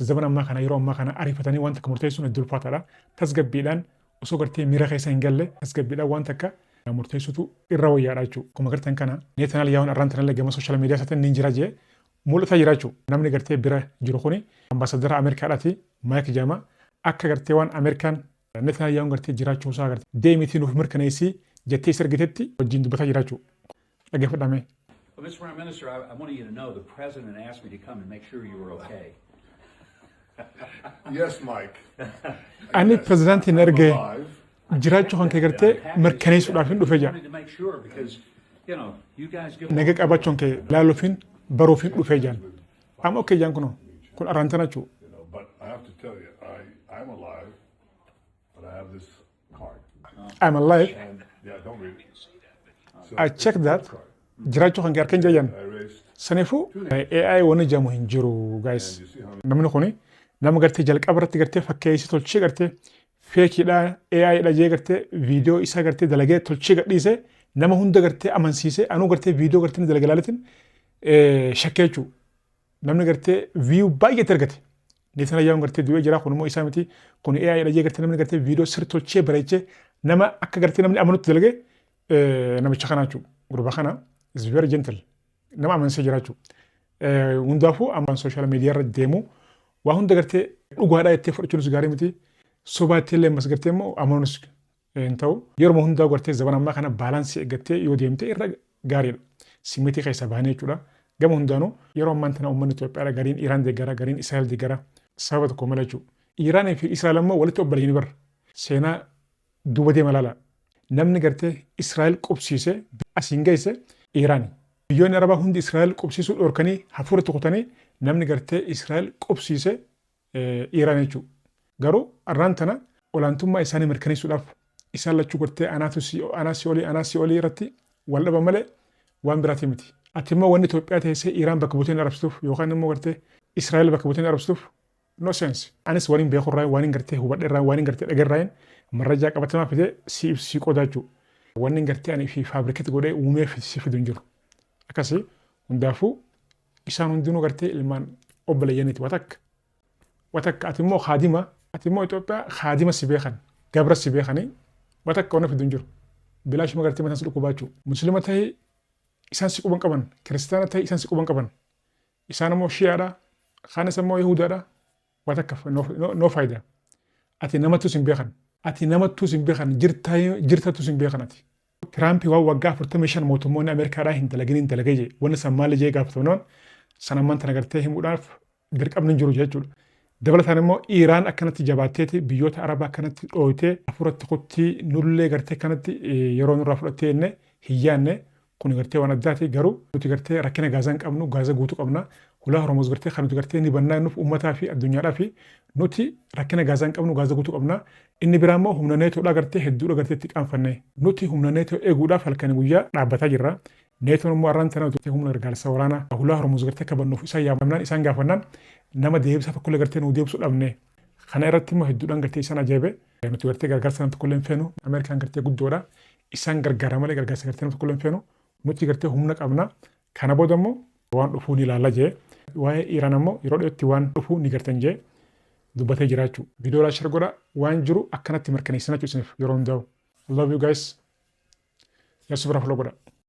Zamana ammaa kana, yeroo ammaa kana ariifatanii waan takka murteessuun hedduu ulfaataadha. Tasgabbiidhaan, osoo gartee miira keessa hin galle, tasgabbiidhaan waan takka murteessutu irra wayyaadha jechuudha. Akkuma gartan kana Netanyahuun arraan tanallee gama social media isaatiin ni jira jee mul'ataa jira jechuudha. Namni gartee bira jiru kuni ambaasadara Ameerikaadhaati, Mike jedhama. Akka gartee waan Ameerikaan Netanyahuun gartee jiraachuu isaa gartee deemitii nuuf mirkaneessii jettee isa ergitetti wajjin dubbataa jira jechuudha. Dhaggeeffadhaa. Well, Mr. Prime Minister, I wanted you to know the president asked me to come and make sure you were okay. Yes, Mike. Ani pirezidaantiin ergee Alive. jiraachuu kan kee gartee mirkaneessuudhaaf hin dhufe jira. Wanted to make sure because, you guys get Naga qabaachuun kee laaluufin baruufin dhufee jaan. Amma okay jaan kunoo kun arraantana jechuudha. But I have to tell you, I'm alive, but I have this card. I'm alive. And yeah, don't read it. So I check that. Jiraachuu kan kee harka hin jajjan. I erased, Saniifuu AI wanni jedhamu hin jiru, guys. you see how Namni kuni nama gartee jalqaba irratti gartee fakkeessi tolchee gartee fakeiidha, AI dha jee gartee viidiyoo isaa gartee dalagee tolchee gadhiisee nama hunda gartee amansiisee anuu gartee viidiyoo gartee ni dalagee laaletin shakkee jechuudha. Namni gartee view baay'eetti argate. Netanyahuun gartee du'ee jira, kun immoo isaa miti, kun AI dha jee gartee namni gartee viidiyoo sirri tolchee bareechee nama akka gartee namni amanutti dalagee namicha kana jechuudha. Gurbaa kana is very gentle. Nama amansiisee jira jechuudha. Hundaafuu amma social media irra deemu waa hunda gartee dhugaadhaa jettee fudhachuunis gaarii miti. Sobaa jettee illee ammas gartee immoo amanuunis hin ta'u. Yeroo hundaa gartee zamana ammaa kana balance eeggattee yoo deemte irra gaariidha. Simmitii keessa baanee jechuudha. Gama hundaanuu yeroo ammaan tana uummanni Itoophiyaadha gariin Iraan deeggara, gariin Israa'el deeggara, sababa tokko malee jechuudha. Iraanii fi Israa'el immoo walitti obboleeyyanii bara. Seenaa duuba deema laala. Namni gartee Israa'el qubsiise asiin geesse Iraani. Biyyoonni Arabaa hundi Israa'el qubsiisuu dhorkanii hafuura kutanii namni gartee Israa'el qubsiise Iraan jechuudha. Garuu arraan tana olaantummaa isaanii mirkaneessuudhaaf isaan lachuu gartee anaatu si anaa si olii anaa si olii irratti wal dhaba malee waan biraatii miti. Ati immoo wanni Itoophiyaa teessee Iraan bakka buutee arabsituuf yookaan immoo gartee Israa'el bakka buutee arabsituuf no sense. Anis waan hin beeku irraa, waan hin gartee hubadhe irraa, waan hin gartee dhagee irraa marrajaa qabatamaa fidee si ibsu, si qoodaa jechuudha. Wanni hin gartee ani fi fabricate godhee uumee si fidu hin jiru. Akkasii hundaafuu isaan hundinuu gartee ilmaan obboleeyyaniiti watakka. Watakka ati immoo haadima, ati immoo Itoophiyaa haadima si beekan, gabra si beekanii watakka wanni fidu hin jiru. Bilaashuma gartee mataan si dhukkubaa jechuudha. Muslima ta'ee isaan si quban qaban, kiristaana ta'e isaan si quban qaban. Isaan immoo Shiyaadha, kaanis immoo Yahudaadha. Watakka no faayidaa. Ati namattus hin beekan. Ati namattus hin beekan, jirtattus hin beekan ati. Tiraampi waan waggaa 45 mootummoonni Ameerikaadhaa hin dalagin hin dalagee jee, wanni san maali jee gaafatamnaan, san ammaan tana gartee himuudhaaf dirqamni hin jiru jechuudha. Dabalataan immoo Iiraan akkanatti jabaatteeti biyyoota Arabaa akkanatti dhooytee hafuuratti kuttii nullee gartee akkanatti yeroo nurraa fudhattee jenne hin yaanne. Kun gartee waan addaati. Garuu nuti gartee rakkina Gaazaa hin qabnu, Gaazaa guutuu qabna. Hulaa Hormuz gartee kan nuti gartee ni bannaa nuuf uummataa fi addunyaadhaa fi nuti rakkina Gaazaa hin qabnu, Gaazaa guutuu qabna. Inni biraa immoo humna neetoodhaa gartee hedduudha gartee itti qaanfanne. Nuti humna neetoo eeguudhaaf halkanii guyyaa dhaabbataa jirra. Neetoon immoo har'aan tana nuti humna gargaarsa waraanaa hulaa Hormuz gartee akka bannuuf isaan yaamnaan, isaan gaafannaan, nama deebisaa tokkollee gartee nuu deebisuu dhabne. Kana irratti immoo hedduudhaan gartee isaan ajaa'ibe. Nuti gartee gargaarsa nama tokkollee hin feenu. Ameerikaan gartee guddoodha. Isaan gargaara malee gargaarsa gartee nama tokkollee hin feenu. Nuti gartee humna qabna. Kana booda immoo waan dhufuu ni ilaalla jee. Waa'ee Iraan ammoo yeroo dhiyootti waan dhufuu ni gartan jee dubbatee jira jechuudha. Viidiyoo laa share godha, waan jiru akkanatti mirkaneessina jechuudha isiniif yeroo hundaa'u. Love you guys. Yaasuu bira follow godha.